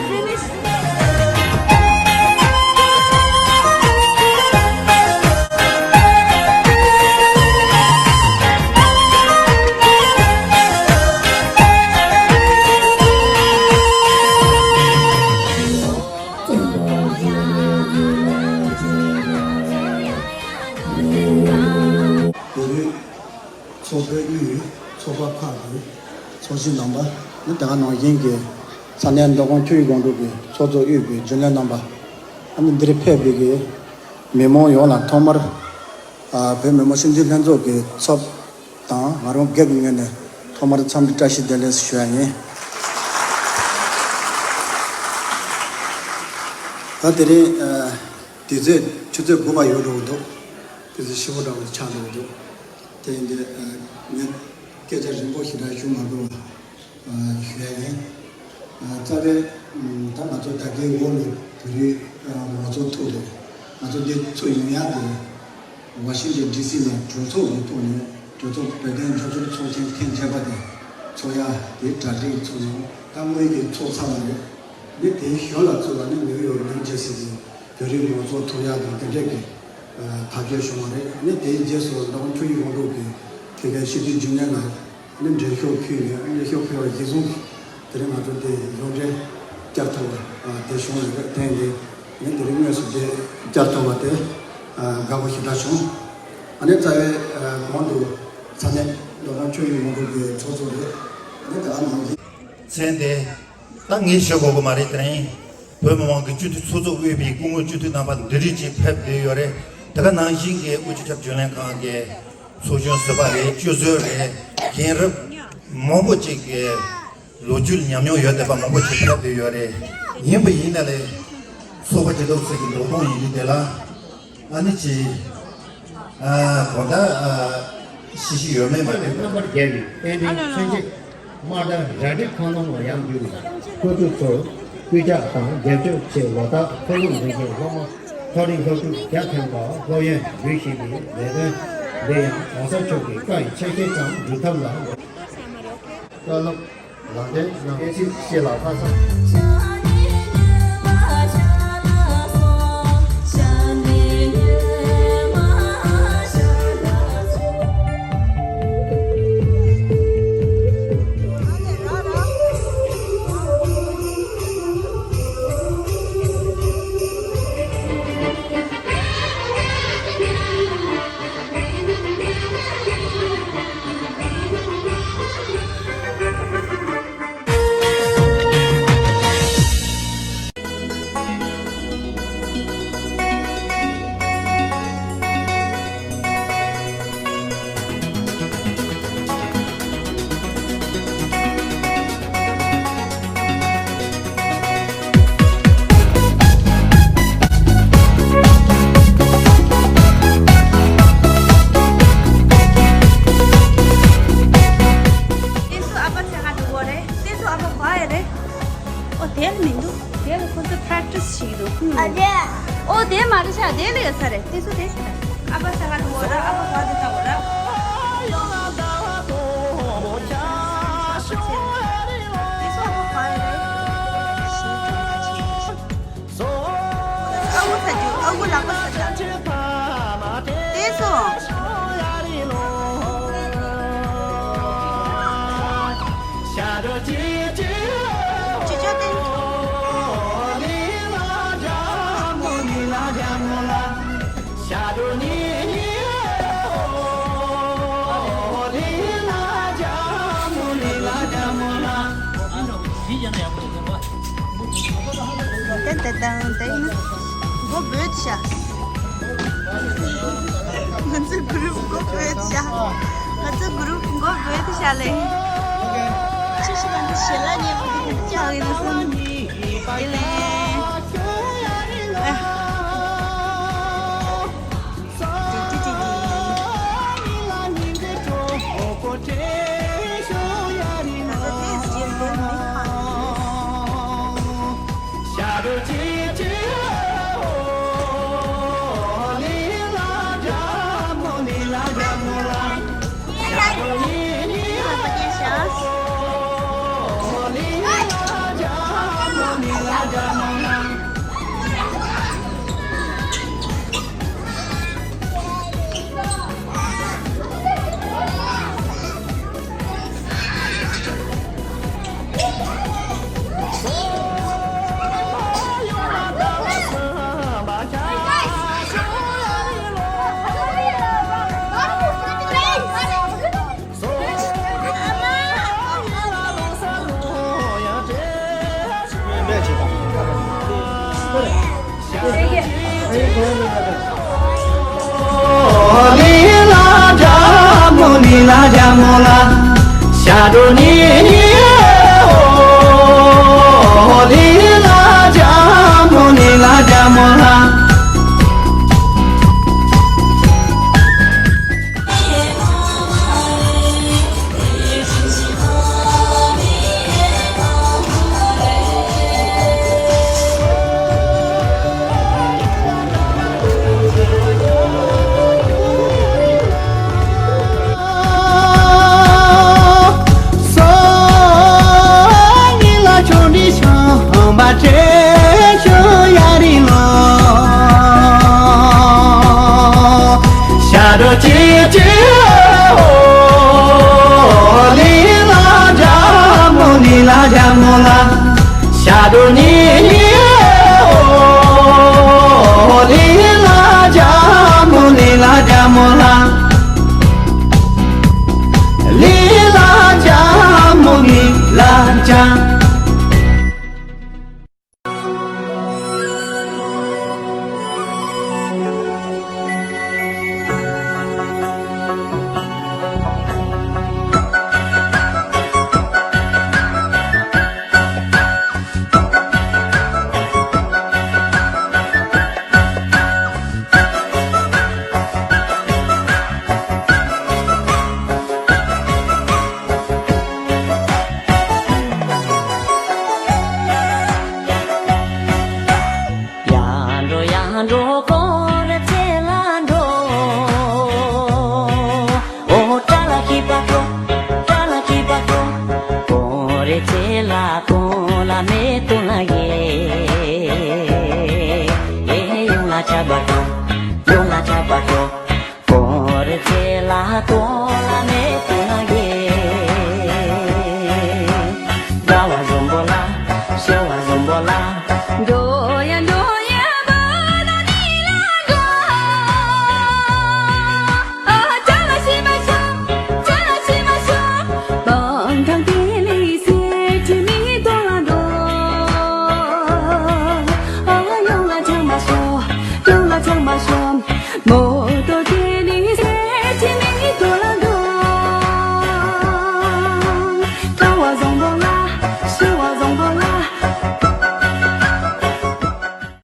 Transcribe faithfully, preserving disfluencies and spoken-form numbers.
བོད་རིགས་ཚོགས་པའི་དབུས་ཚོགས་པ་ཁག་གི་ཚོགས་གཞོན་རྣམ་པ། ནི་དེ་ག་ནང་བཞིན་གྱི་ས་གནས་མདོ་ཁམས་ཆོས་ཡིག་སྒང་དྲུག་གི་ཚོགས་གཙོ་དབུས་པའི་རྒྱུན་ལས་རྣམ་པ། ཨ་ནི་འདིར་ཕེབས་པའི་གི་མི་མང་ཡོངས་ལ་ཐོག་མར། ཨ། བོད་མི་མང་སྤྱི་འཐུས་ལྷན་ཚོགས་ཀྱི་ཚབ་དང་ང་རང་སྒེར་གྱི་ངོས་ནས་ཐོག་མར་འཚམས་འདྲི་བཀྲ་ཤིས་བདེ་ལེགས་ཞུ་ཡ་ཡིན། ད་དེ་རིང་། ཨ། དུས་ཚོད་ཆུ་ཚོད་དགུ་པ་ཡོལ་འགྲོ་གི་འདུག་དུས་ཚོད་ཕྱི་པོ་འདྲ་བོ་ཆགས་འགྲོ་གི་འདུག་དེ་ཡིན་དུས། ཨ། ངས་སྐད་ཆ་རིང་པོ་ཞེ་དྲག་ཞུ་མ་དགོས་པ། ཨ། ཞུ་ཡ་ཡིན། ཨ། རྩ་བའི། ཨ། ད་ང་ཚོ་ད་ལྟའི་འོག་ནས་བོད་རིགས། ཨ། ངོ་ཚོ་ཐུག་རེད། ང་ཚོ་འདི་ཚོ་ཡོང་ཡག་གི་ཝ་ཤིང་ཏོན་ཌི་སི་ལ་གྲོས་ཚོགས་ཀྱི་ཐོག་ནས་གྲོས་ཚོགས་བོད་དོན་རྒྱབ་སྐྱོར་ཚོགས་ཆེན་ཐེངས་བརྒྱད་པ་དེ་ཚོགས་ཡག་དེ་གྲ་སྒྲིག་ཚོགས་ཡོང་། ད་དངོས་ཀྱི་ཚོགས་ཚར་བ་རེད། འདི་དེའི་ཞོར་ལ་ཚུད་པ་ནི་ནིའུ་ཡོག་ནིའུ་ཇར་སི་གི་བོད་རིགས་ངོ་ཚོགས་ཐུག་ཡག་དང་དེ་འདྲས་ཀྱི། ཨ། ཐག་གཅོད་བྱུང་བ་རེད། ནི་དེའི་རྗེས་སུ་མདོ་ཁམས་ཆོས་ཡིག་སྒང་དྲུག་གི་ཕ་གིའི་སྤྱི་འཐུས་རྒྱུན་ལས་ལ་ནི་འགྲེལ་བཤད་ཕུལ་ནས། འགྲེལ་བཤད་ཕུལ་བ་གཞིར་བཟུང་དེ་རིང་ང་ཚོ་དེ་ཡོངས་འབྲེལ་བསྐྱར་ཐུག་པ། ཨ། དེ་བྱུང་བ་རེད། དེ་ཡིན་དུས་ནི་དེ་རིང་དངོས་སུ་དེ་བསྐྱར་ཐུག་པ་དེ། ཨ། དགའ་པོ་ཞེ་དྲག་བྱུང་། ཨ་ནི་རྩ་བའི། ཨ། གོང་དུ་ས་གནས་མདོ་ཁམས་ཆོས་ཡིག་སྒང་དྲུག་གི་ཚོགས་གཙོ་རེད། ཨ་ནི་ད་ག་ནང་བཞིན། མཚན་དེ་ད་ངས་ཞུ་དགོས་ཀྱི་མ་རེད། དེ་རིང་བོད་མི་མང་གི་སྤྱི་འཐུས་ཚོགས་གཙོ་དབུས་པའི་སྐུ་ངོ་སྤྱི་འཐུས་རྣམ་པ་འདི་རིགས་ཅིག་ཕེབས་བསྡད་ཡོད་རེད། དེ་ག་ནང་བཞིན་གྱི་དབུས་སྤྱི་ཁྱབ་རྒྱུན་ལས་ཁང་གི་ཚོགས་གཞོན་ཟུར་པ་རེད། སྤྱི་ཟུར་རེད། རྒན་རབས་མང་པོ་ཅིག་གི་ལོ་རྒྱུས་ཉམས་མྱོང་ཡོད་བསྡད་པ་མང་པོ་ཅིག་ཕེབས་བསྡད་ཡོད་རེད། ཡིན་པ་ཡིན་ན་ལས་ཚོགས་པ་སྐྱིད་སྡུག་ཟེར་གྱི་འགྲོ་སྟངས་ཡིན་དུས་དེ་ལ། ཨ་ནི་ཅི། ཨ། གོ་བརྡ། ཨ། ཤི་ཤི་ཡོད་མེད་མ་རེད། རྣམ་པར་རྒྱལ་བའི་རྟེན་འབྲེལ་མཚོན་བྱེད་དམར་མདངས་རལ་གྲིའི་ཁང་ནང་ལ་ཡར་འཛུལ་ནས་སྐུ་ཚབ་ཚོར་སྐུལ་ལྕག་དང་རྒྱབ་སྐྱོར་ཆེད་ལོ་ལྟར་མཐོ་སློབ་འཛིན་མཁན་སློབ་མ་ཚོགས་རིགས་ལྷག་བསྡུས་བརྒྱ་ཐོན་པར་སློབ་ཡོན་འབུལ་བཞིན་པའི་ལས་དོན་འདི་ཡང་གོང་ས་མཆོག་གི་བཀའ་ཡི་ཆ་ཤས་ཙམ་སྒྲུབ་ཐབས་ལ། བཀའ་སློབ། ལག་ལེན་གནང་། སྐད་ཆ་བཤད་ལ་ཕ་ས། དེ་ཚོ་ཨ་ཕ་ཚེ་ག་འདུག་གོ་རེད། དེ་ཚོ་ཨ་ཕ་བ་ཡ་རེད། ཨོ་དེ་ལ་མི་འདུག་དེ་ལ་ཁོ་ཚོ་པྲེག་ཊི་སི་བྱེད་ཀྱི་འདུག་ཨ་ཅེ། ཨོ་དེ་མ་རེད་ཤག་དེ་ལ་ཡོད་ས་རེད། དེ་ཚོ་དེ་ཤག་ཨ་ཕ་ཚེ་ག་འདུག་གོ་ར། ཨ་ཕ་བ་དེ་ལྟ་གོ་ར། དེ་ཚོ་ཨ་ཕ་བ་ཡ་རེད། ཨ་ཁུ་ས་རྒྱུ། ཨ་ཁུ་ལག་པ་ས་རྒྱུ། དེ་སོང་། ཅི་ཅོ་ཏེ། ཏན་ཏན་ཏན་ཏན། མགོ་སྦོས་ཤག་ང་ཚོའི་གུ་རུབ་མགོ་སྦོས་ཤག་ང་ཚོའི་གུ་རུབ་མགོ་སྦོས་ཤག་ལེ། ཅི་ཞིག་ང་ཚོ་ཞལ་ལག་ཉེ་པོ་དེ་ཅག་ཡིན་སོང་། དེ་ལེ། ཨ། ཏི་ཏི་ཏི་ཏི། ཡར་འགྲོ་ཡར་འགྲོ་སྐོར་ར་རྩེ་ལ་འགྲོ། ཨོ་ཏྲ་ལ་ཁི་པ་ཏོ། ཏྲ་ལ་ཁི་པ་ཏོ། སྐོར་ར་རྩེ་ལ་སྐོར་ལ་མེ་ཏོ་ལ་ཡེ། ཡེ་ཡོང་ལ་ཆ་པ་ཏོ། ཡོང་ལ་ཆ་པ་ཏོ། སྐོར་ར་རྩེ་ལ་སྐོར་ལ་མེ་ཏོ་ལ་ཡེ། དགའ་བ་འཛོམས་པོ་ལ། ཤེས་བ་འཛོམས་པོ་ལ། འགྲོ།